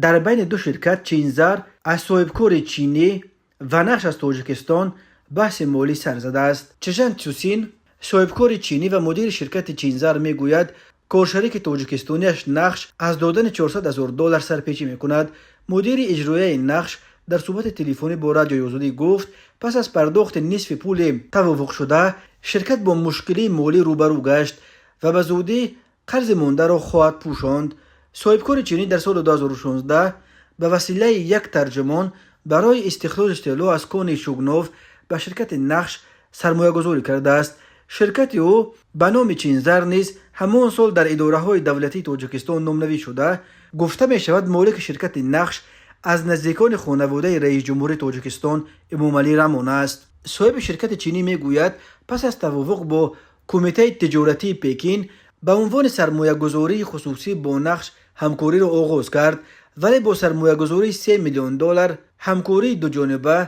Дар байни ду ширкат, Чинзар аз соҳибкори чинӣ ва Нақш аз Тоҷикистон, баҳси молӣ сар задааст. Чжан Цюсин, соҳибкори чинӣ ва мудири ширкати Чинзар, мегӯяд, коршарики тоҷикистониаш Нақш аз додани 400 ҳазор доллар сарпечӣ мекунад. Мудири иҷроияи Нақш дар суҳбати телефонӣ бо Радиои Озодӣ гуфт, пас аз пардохти нисфи пули тавофуқшуда ширкат бо мушкилии молӣ рӯбарӯ гашт ва ба зудӣ қарзи мондаро хоҳад пӯшонд. Соҳибкори чинӣ дар соли 2016 ба василаи як тарҷумон барои истихроҷи тилло аз кони Шугнов ба ширкати Нақш сармоягузорӣ кардааст. Ширкати ӯ ба номи Чинзар низ ҳамон сол дар идораҳои давлатии Тоҷикистон номнавис шуда. Гуфта мешавад, молики ширкати Нақш аз наздикони хонаводаи раисҷумҳури Тоҷикистон Эмомалӣ Раҳмон аст. Соҳиби ширкати чинӣ мегӯяд, пас аз тавофуқ бо Кумитаи тиҷоратии Пекин ба унвони сармоягузории хусусӣ бо Нақш ҳамкориро оғоз кард, вале бо сармоягузории 3 миллион доллар ҳамкории дуҷониба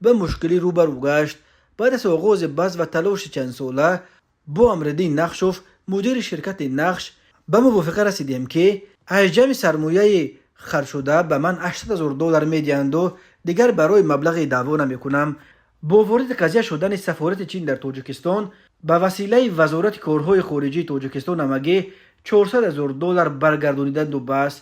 ба мушкилӣ рӯбарӯ гашт. Баъд аз оғози баҳс ва талоши чандсола бо Амриддин Нақшов, мудири ширкати Нақш, ба мувофиқа расидем, ки аз ҷамъи сармояи харҷшуда ба ман 800 ҳазор доллар медиҳанду дигар барои маблағи даъво намекунам. Бо вориди қазия шудани сафорати Чин дар Тоҷикистон ба василаи Вазорати корҳои хориҷии Тоҷикистон ҳамагӣ 400 ҳазор доллар баргардониданду бас,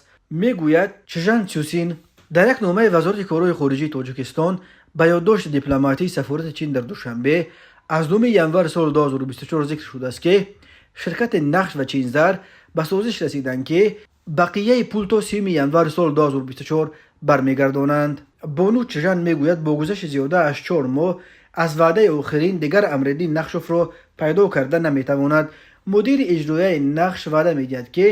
мегӯяд Чжан Цюсин. Дар як номаи Вазорати корҳои хориҷии Тоҷикистон ба ёддошти дипломатии сафорати Чин дар Душанбе аз 9 январи соли 2024 зикр шудааст, ки ширкати Нақш ва Чинзар ба созиш расиданд, ки бақияи пул то 30 январи соли 2024 бармегардонанд. Бону Чжан мегӯяд, бо гузашти зиёда аз 4 моҳ аз ваъдаи охирин дигар Амриддин Нақшовро пайдо карда наметавонад. Мудири иҷроияи Нақш ваъда медиҳад, ки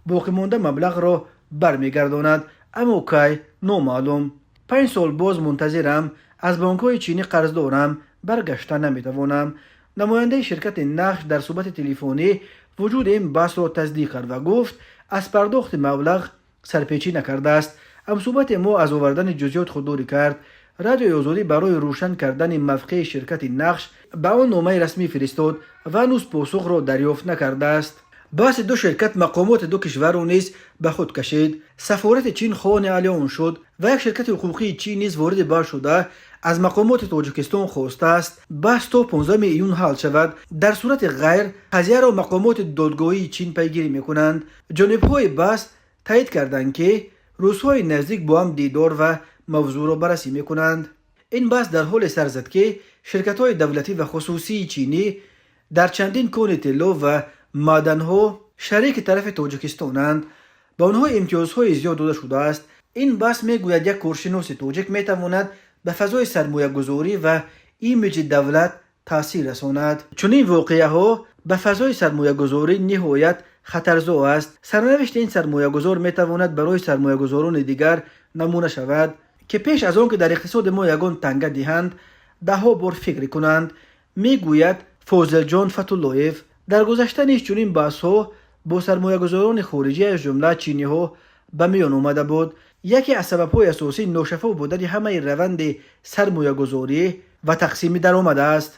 боқимонда маблағро бармегардонад, аммо кай номаълум. 5 сол боз мунтазирам, аз бонкҳои чинӣ қарз дорам, баргашта наметавонам. Намояндаи ширкати Нақш дар суҳбати телефонӣ вуҷуди ин баҳсро тасдиқ кард ва гуфт, аз пардохти маблағ сарпечӣ накардааст. Ҳамсуҳбати мо аз овардани ҷузъиёт худдорӣ кард. Радиои Озодӣ барои рӯшан кардани мавқеи ширкати Нақш ба он номаи расмӣ фиристод ва ҳанӯз посухро дарёфт накардааст. Баҳси ду ширкат мақомоти ду кишварро низ ба худ кашид. Сафорати Чин хоҳони ҳалли он шуд ва як ширкати ҳуқуқии чин низ вориди баҳс шуда, аз мақомоти Тоҷикистон хостааст, баҳс то 15 июн ҳал шавад, дар сурати ғайр қазияро мақомоти додгоҳии Чин пайгирӣ мекунанд. Ҷонибҳои баҳс таъид карданд, ки рӯзҳои наздик бо ҳам дидор ва мавзӯъро баррасӣ мекунанд. Ин баҳс дар ҳоле сар зад, ки ширкатҳои давлатӣ ва хусусии чинӣ дар чандин кони тилло ва маъданҳо шарики тарафи тоҷикистонанд. Ба онҳо имтиёзҳои зиёд дода шудааст. Ин баҳс, мегӯяд як коршиноси тоҷик, метавонад ба фазои сармоягузорӣ ва имиҷи давлат таъсир расонад. Чунин воқеаҳо ба фазои сармоягузорӣ ниҳоят хатарзо аст. Сарнавишти ин сармоягузор метавонад барои сармоягузорони дигар намуна шавад, ки пеш аз он ки дар иқтисоди мо ягон танга диҳанд, даҳҳо бор фикр кунанд, мегӯяд Фозилҷон Фатуллоев. Дар гузашта низ чунин баҳсҳо бо сармоягузорони хориҷӣ, аз ҷумла чиниҳо, ба миён омада буд. Яке аз сабабҳои асосӣ ношаффоф будани ҳамаи раванди сармоягузорӣ ва тақсими даромад аст.